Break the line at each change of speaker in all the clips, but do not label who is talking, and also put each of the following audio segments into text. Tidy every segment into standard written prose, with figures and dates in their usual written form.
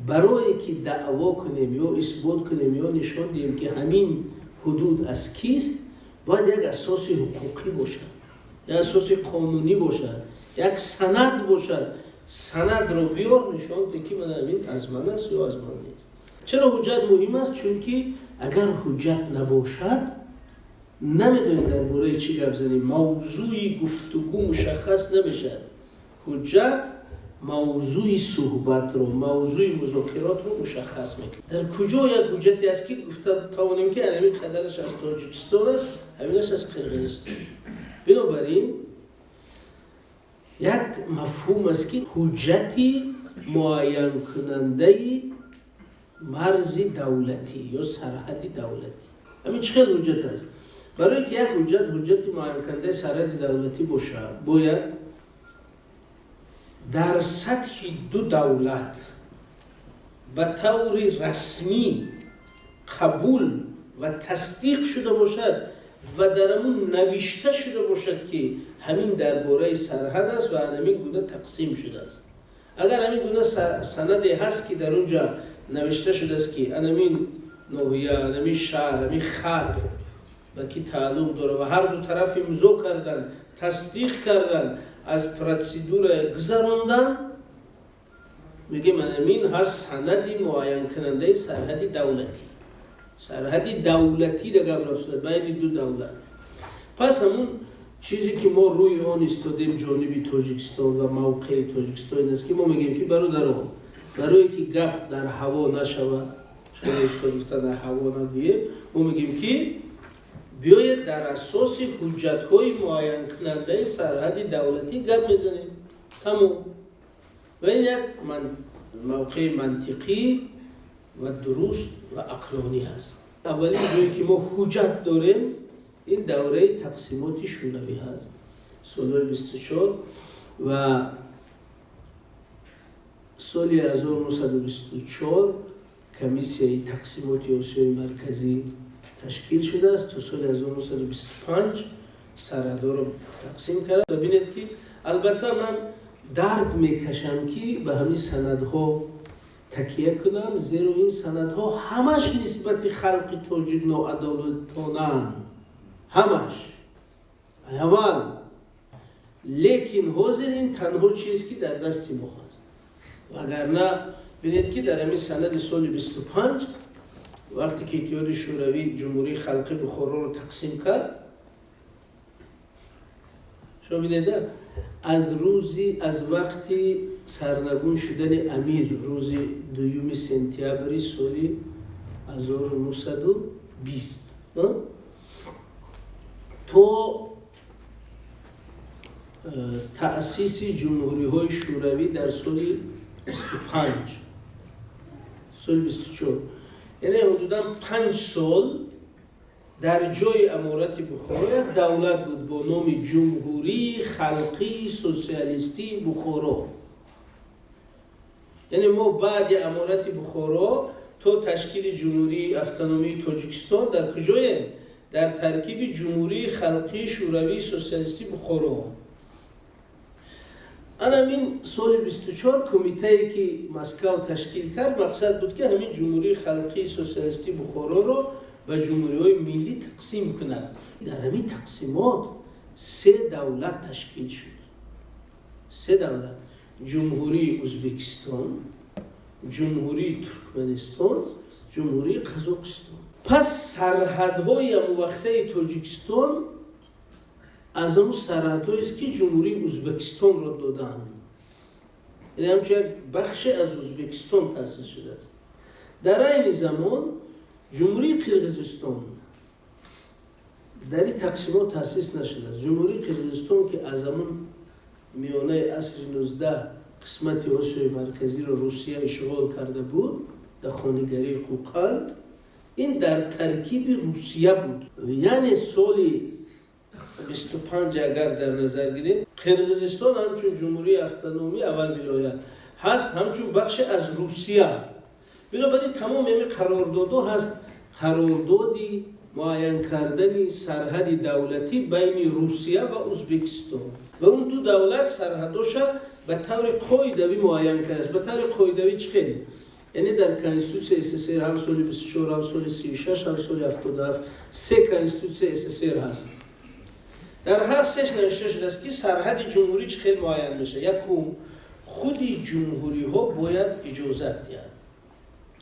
Барое ки даъво кунем ё исбот кунем ё нишон диҳем, ки ҳамин ҳудуд аз кист, бояд як асоси ҳуқуқӣ бошад, як асоси қонунӣ бошад, як санад бошад. Санадро биёр, нишон де, ки ман ҳамин аз ман аст ё аз ман нест. Чаро ҳуҷҷат муҳим аст? Чунки агар ҳуҷҷат набошад, намедонем дар бораи чӣ гап занем, мавзӯи гуфтугӯ мушаххас намешавад. Ҳуҷҷат мавзӯи суҳбатро, мавзӯи музокиротро мушаххас мекунад. Дар куҷо як ҳуҷҷате аст, ки гуфта тавонем, ки ҳамин қадараш аз Тоҷикистон аст, ҳаминаш аз Қирғизистон? Бинобар ин як мафҳум аст, ки ҳуҷҷати муайянкунандаи марзи давлатӣ ё сарҳади давлатӣ. Ҳамин чӣ хел ҳуҷҷат аст? Барое ки як ҳуҷҷат ҳуҷҷати муайянкунандаи сарҳади давлатӣ бошад, бояд дар сатҳи ду давлат ба таври расмӣ қабул ва тасдиқ шуда бошад ва дар ҳамун навишта шуда бошад, ки ҳамин дар бораи сарҳад аст ва ҳамин гуна тақсим шудааст. Агар ҳамин гуна санаде ҳаст, ки дар он ҷа навишта шудааст, ки анамин ноҳия, анамин шаҳр, ҳамин хат ба ки тааллуқ дорад ва ҳар ду тараф имзо карданд, тасдиқ карданд, аз процедура гузарондан, мегӯем, анамин ҳаст санади муайянкунандаи сарҳади давлатӣ. Сарҳади давлатӣ да гап рафта байни ду давлат. Пас ҳамун чизе ки мо рӯи он истодем, ҷониби Тоҷикистон ва мавқеи Тоҷикистон ин аст, ки мо мегӯем, ки бародаро, барое ки гап дар ҳаво нашавад, шумо устод гуфта, дар ҳаво нагӯем, мо мегӯем, ки биёед, дар асоси ҳуҷҷатҳои муайянкунандаи сарҳади давлатӣ гап мезанем, тамом. Ва ин як мавқеи мантиқӣ ва дуруст ва ақлонӣ аст. Аввалин ҷое ки мо ҳуҷҷат дорем, ин давраи тақсимоти шӯравӣ ҳаст, солҳои 24 ва соли 1924 комиссияи тақсимоти Осиёи Марказӣ ташкил шудааст, то соли 1925 сарҳадҳоро тақсим кард. Ва бинед, ки албатта ман дард мекашам, ки ба ҳамин санадҳо такя кунам, зеро ин санадҳо ҳамаш нисбати халқи тоҷик ноадолатонаанд, ҳамаш аввал. Лекин ҳозир ин танҳо чиз, ки дар дасти мо ҳаст. Вагарна бинед, ки дар ҳамин санади соли 25, вақте ки Иттиҳоди Шӯравӣ Ҷумҳурии Халқи Бухороро тақсим кард, шумо бинеда, аз рӯзи, аз вақти сарнагун шудани амир, рӯзи 2 сентябри соли 1920 то таъсиси ҷумҳуриҳои шӯравӣ дар соли 25, соли 24, яъне ҳудудан 5 сол дар ҷои Аморати Бухоро як давлат буд бо номи Ҷумҳурии Халқии Сотсиалистии Бухоро. Яъне мо баъди Аморати Бухоро то ташкили Ҷумҳурии Автономии Тоҷикистон дар куҷоем? Дар таркиби Ҷумҳурии Халқии Шӯравии Сотсиалистии Бухоро. Анамин соли 24 кумитае, ки Москав ташкил кард, мақсад буд, ки ҳамин Ҷумҳурии Халқии Сотсиалистии Бухороро ба ҷумҳуриҳои миллӣ тақсим кунад. Дар ҳамин тақсимот се давлат ташкил шуд, се давлат: Ҷумҳурии Ӯзбекистон, Ҷумҳурии Туркманистон, Ҷумҳурии Қазоқистон. Пас сарҳадҳои ҳамувақтаи Тоҷикистон аз ҳамун сарҳадҳоест, ки Ҷумҳурии Ӯзбекистонро доданд, яъне ҳамчун як бахше аз Ӯзбекистон таъсис шудааст. Дар айни замон Ҷумҳурии Қирғизистон дар ин тақсимот таъсис нашудааст. Ҷумҳурии Қирғизистон, ки аз ҳамун миёнаи асри 19 қисмати Осиёи Марказиро Русия ишғол карда буд дар хонигарии Қӯқанд, ин дар таркиби Русия буд. Яъне соли 25 агар дар назар гирем, Қирғизистон ҳамчун ҷумҳурии автономӣ, аввал вилоят ҳаст, ҳамчун бахше аз Русия. Бинобар ин тамоми ҳамин қарордодҳо ҳаст, қарордоди муайян кардани сарҳади давлатӣ байни Русия ва Ӯзбекистон, ва он ду давлат сарҳадоша ба таври қоидавӣ муайян кардааст. Ба таври қоидавӣ чӣ хел? Яъне дар Конститутсияи СССР ҳам соли 24, ҳам соли 36, ҳам соли 77 се Конститутсияи СССР ҳаст. Дар ҳар сеш навишта шудааст, ки сарҳади ҷумҳурӣ чӣ хел муайян мешавад. Якум, худи ҷумҳуриҳо бояд иҷозат диҳанд,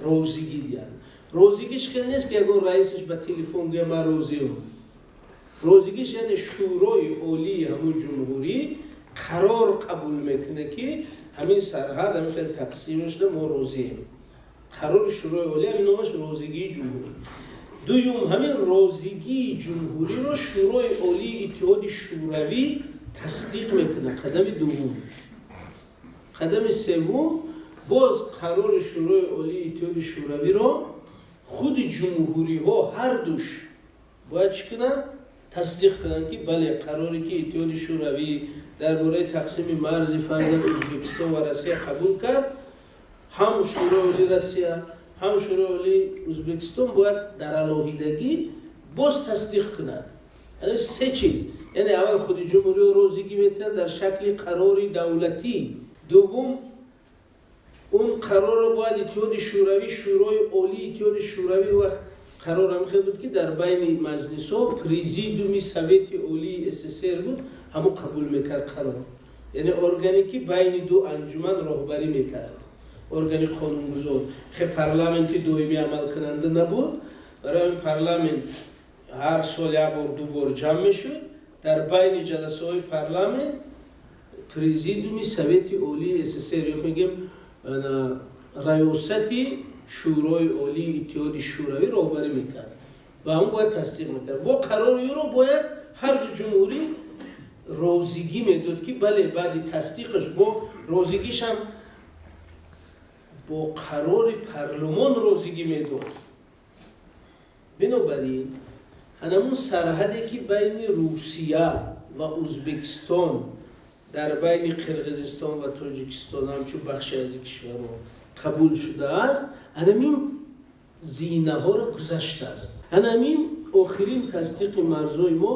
розигӣ диҳанд. Розигиш хел нест, ки ягон раисаш ба телефон гӯя ман розиам. Розигиш яъне Шӯрои Олии ҳамун ҷумҳурӣ қарор қабул мекунад, ки ҳамин сарҳад ҳамин хел тақсим шуда, мо розием. Қарори Шӯрои Олӣ, ҳамин номаш розигии ҷумҳурӣ. Дуюм, ҳамин розигии ҷумҳуриро Шӯрои Олии Иттиҳоди Шӯравӣ тасдиқ мекунад. Қадами дуввум. Қадами севум, боз қарори Шӯрои Олии Иттиҳоди Шӯравиро худи ҷумҳуриҳо ҳардуш бояд чӣ кунанд? Тасдиқ кунанд, ки бале, қароре ки Иттиҳоди Шӯравӣ дар бораи тақсими марзи фарзан Ӯзбекистон ва Россия қабул кард, ҳам Шӯрои Олии Россия, ҳам Шӯрои Олии Ӯзбекистон бояд дар алоҳидагӣ боз тасдиқ кунад. Яъне се чиз. Яъне аввал худи ҷумҳуриҳо розигӣ метиҳанд дар шакли қарори давлатӣ. Дуввум, он қарорро бояд Иттиҳоди Шӯравӣ, Шӯрои Олии Иттиҳоди Шӯравӣ, вақт қарор ҳамин хел буд, ки дар байни маҷлисҳо Президиуми Совети Олии СССР буд, ҳамон қабул мекард қарор. Яъне органе ки байни ду анҷуман роҳбарӣ мекард, органи қонунгузор. Хе парламенти доимӣ амалкунанда набуд, барои ҳамин парламент ҳар сол як бор, ду бор ҷамъ мешуд. Дар байни ҷаласаҳои парламент Президиуми Совети Олии СССР ё мегӯем раёсати Шӯрои Олии Иттиҳоди Шӯравӣ роҳбарӣ мекард ва ҳамон бояд тасдиқ мекард. Бо қарори ӯро бояд ҳар ду ҷумҳурӣ розигӣ медод, ки бале, баъди тасдиқаш бо розигишам бо қарори парлумон розигӣ медод. Бинобар ин ҳанамун сарҳаде ки байни Русия ва Ӯзбекистон, дар байни Қирғизистон ва Тоҷикистон ҳамчун бахше аз ин кишварҳо қабул шудааст, ҳанамин зинаҳоро гузаштааст. Ҳанамин охирин тасдиқи марзҳои мо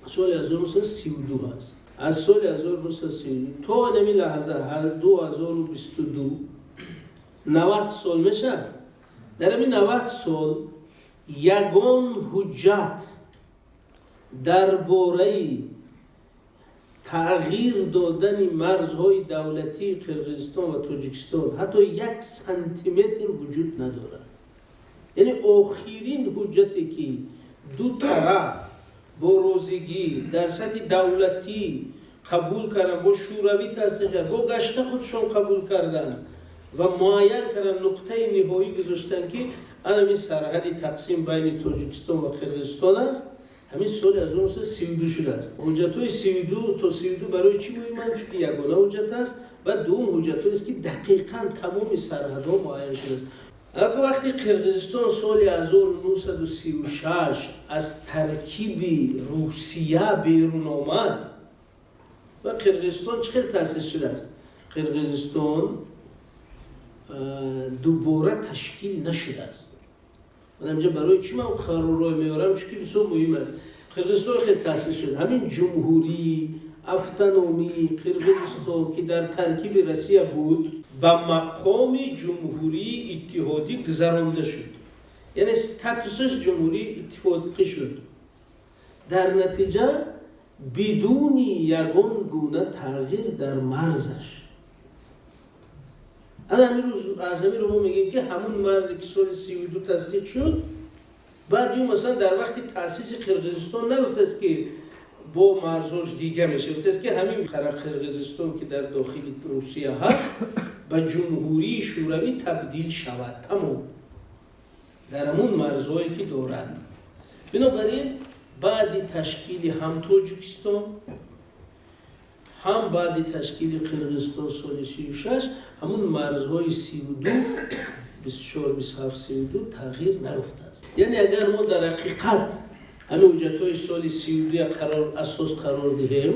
соли 1932 аст. Аз соли 1932 то ҳанамин лаҳза 2022 90 сол мешавад. Дар ҳамин 90 сол ягон ҳуҷҷат дар бораи тағйир додани марзҳои давлатии Қирғизистон ва Тоҷикистон ҳатто як сантиметр вуҷуд надорад. Яъне охирин ҳуҷҷате ки ду тараф бо розигӣ дар сатҳи давлатӣ қабул карданд, бо Шӯравӣ тасдиқ кард, бо гашта худшон қабул карданд ва муайян карданд, нуқтаи ниҳоӣ гузоштанд, ки ана ҳамин сарҳади тақсим байни Тоҷикистон ва Қирғизистон аст, ҳамин соли 1932 шудааст. Ҳуҷҷатҳои 32 то 32 барои чӣ муҳиманд? Чунки ягона ҳуҷҷат аст ва дуввум ҳуҷҷатҳоест, ки дақиқан тамоми сарҳадҳо муайян шудааст. Албатта вақти Қирғизистон соли 1936 аз таркиби Русия берун омад ва Қирғизистон чӣ хел таъсис шудааст? Қирғизистон дубора ташкил нашудааст. Ман инҷа барои чӣ ман қарорро меорам? Чунки бисёр муҳим аст. Қирғизистон хел таъсис шуд. Ҳамин ҷумҳурии автономии Қирғизистон, ки дар таркиби Россия буд, ба мақоми ҷумҳурии иттиҳодӣ гузаронда шуд. Яъне статусаш ҷумҳурии иттифоқӣ шуд. Дар натиҷа бидуни ягон гуна тағйир дар марзаш. Ана ҳамин рӯз аз ҳамин рӯ мо мегӯем, ки ҳамун марзе ки соли 32 тасдиқ шуд, баъд ю масалан дар вақти таъсиси Қирғизистон нагуфтааст, ки бо марзош дига мешавад, гуфтааст, ки ҳамин Қирғизистон, ки дар дохили Русия ҳаст, ба ҷумҳурии Шӯравӣ табдил шавад, тамом, дар ҳамун марзҳое ки дорад. Бинобар ин баъди ташкили ҳам Тоҷикистон, ҳам баъди ташкили Қирғизистон соли 36 ҳамун марзҳои 32, 24, 27, 32 тағйир наёфтааст. Яъне агар мо дар ҳақиқат ҳамин ҳуҷҷатҳои соли 32 қарор асос қарор диҳем,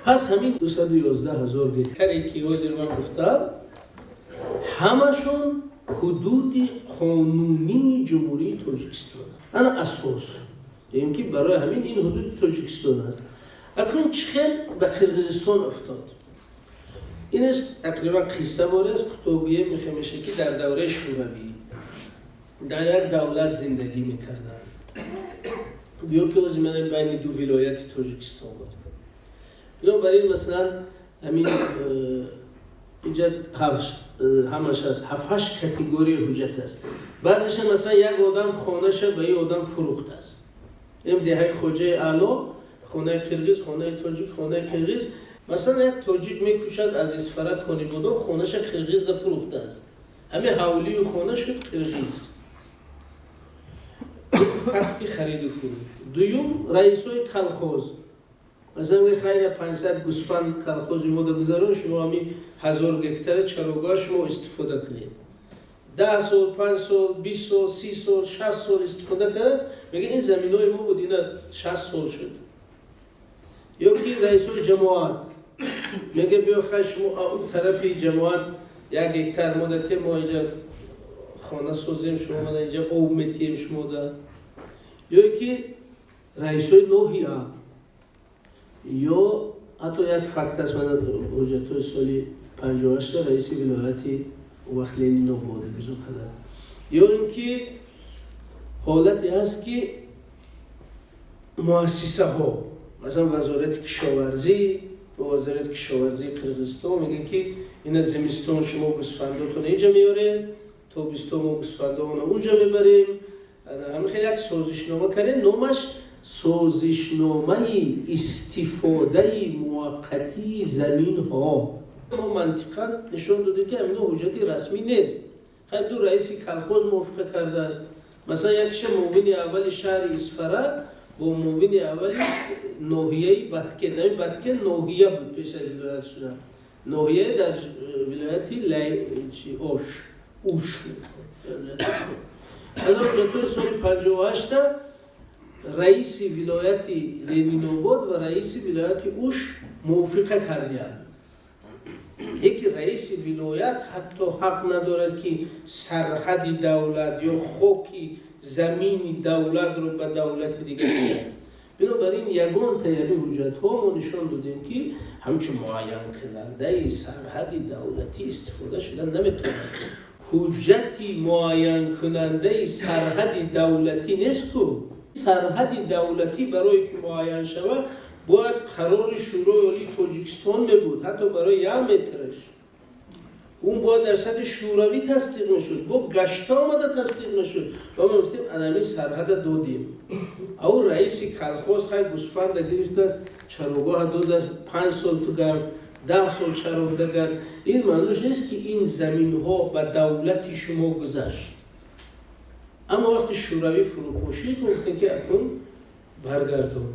пас ҳамин 211 ҳазор гектаре ки ҳозир ман гуфтам, ҳамашон ҳудуди қонунии Ҷумҳурии Тоҷикистон. Ана асос дегем, ки барои ҳамин ин ҳудуди Тоҷикистон аст. Акнун чӣ хел ба Қирғизистон афтод? Инаш тақрибан қисса боре аст, кӯтоҳгӯя мехемеша, ки дар давраи Шӯравӣ дар як давлат зиндагӣ мекарданд. Гӯё ки ози ман байни ду вилояти Тоҷикистон буд. Бинобар ин, масалан, ҳамин инҷа ҳамаш аст, ҳафт-ҳашт категорияи ҳуҷҷат аст. Баъзеша, масалан, як одам хонаша ба ин одам фурӯхтааст. Ин деҳаи Хоҷаи Аъло, хонаи қирғиз, хонаи тоҷик, хонаи қирғиз. Масалан, як тоҷик мекӯшад аз Исфара Конибодом, хонаша қирғиза фурӯхтааст. Ҳамин ҳавлию хона шуд қирғиз. Факти хариду фурӯш. Дуюм, раисои колхоз. Масалан, мехайра 500 гӯспанд колхози мо да гузарон, шумо ҳамин 1000 гектара чарогоҳ шумо истифода кунед. 10 сол, 5 сол, 20 сол, 30 сол, 60 сол истифода кардааст, мега ин заминои мо буд, ина 60 сол шуд. Ё ки раисои ҷамоат мега: биё хай, шумо он тарафи ҷамоат 1 гектар мо датем, мо инҷа хона созем, шумо мана инҷа об метиҳем шумода. Ё ки раисои ноҳия, ё ҳатто як факт аст, мана ҳуҷҷатҳои соли 58-та раиси вилояти он вақт Ленинобод имзо карда. Ё ин ки ҳолате ҳаст, ки муассисаҳо, масалан, вазорати кишоварзӣ бо вазорати кишоварзии Қирғизистон мегӯянд, ки ина зимистон шумо гӯсфандотон инҷа меоред, тобистон мо гӯсфандомона унҷа мебарем. Ҳамин хел як созишнома кардем, номаш созишномаи истифодаи муваққатии заминҳо. Мо мантиқан нишон додем, ки ҳамино ҳуҷҷати расмӣ нест. Хай, ду раиси колхоз мувофиқа кардааст. Масалан, якиша муовини аввали шаҳри Исфара бо муовини аввали ноҳияи Баткен. Ҳамин Баткен ноҳия буд пеш аз вилоят шудан, ноҳияе дар вилояти Ош, Уш. Аз ҳуҷҷатҳои соли 58-та раиси вилояти Ленинобод ва раиси вилояти Уш мувофиқа кардиянд. Яке раиси вилоят ҳатто ҳақ надорад, ки сарҳади давлат ё хоки замини давлатро ба давлати дигар диҳад. Бинобар ин, ягон таяби ҳуҷҷатҳо мо нишон додем, ки ҳамчун муайянкунандаи сарҳади давлатӣ истифода шуда наметавонад. Ҳуҷҷати муайянкунандаи сарҳади давлатӣ нест ку. Сарҳади давлатӣ барое ки муайян шавад, бояд қарори Шӯрои Олии Тоҷикистон мебуд. Ҳатто барои 1 метраш он бояд дар сатҳи шӯравӣ тасдиқ мешуд, бо гашта омада тасдиқ мешуд. Ва мо гуфтем, анами сарҳада додем. Ау раиси колхоз хай гӯсфанда гирифтааст, чарогоҳа додааст, 5 сол ту гард, 10 сол чаронда гард. Ин маънош нест, ки ин заминҳо ба давлати шумо гузашт. Аммо вақти Шӯравӣ фурӯпошид, мо гуфтем, ки акун баргардон.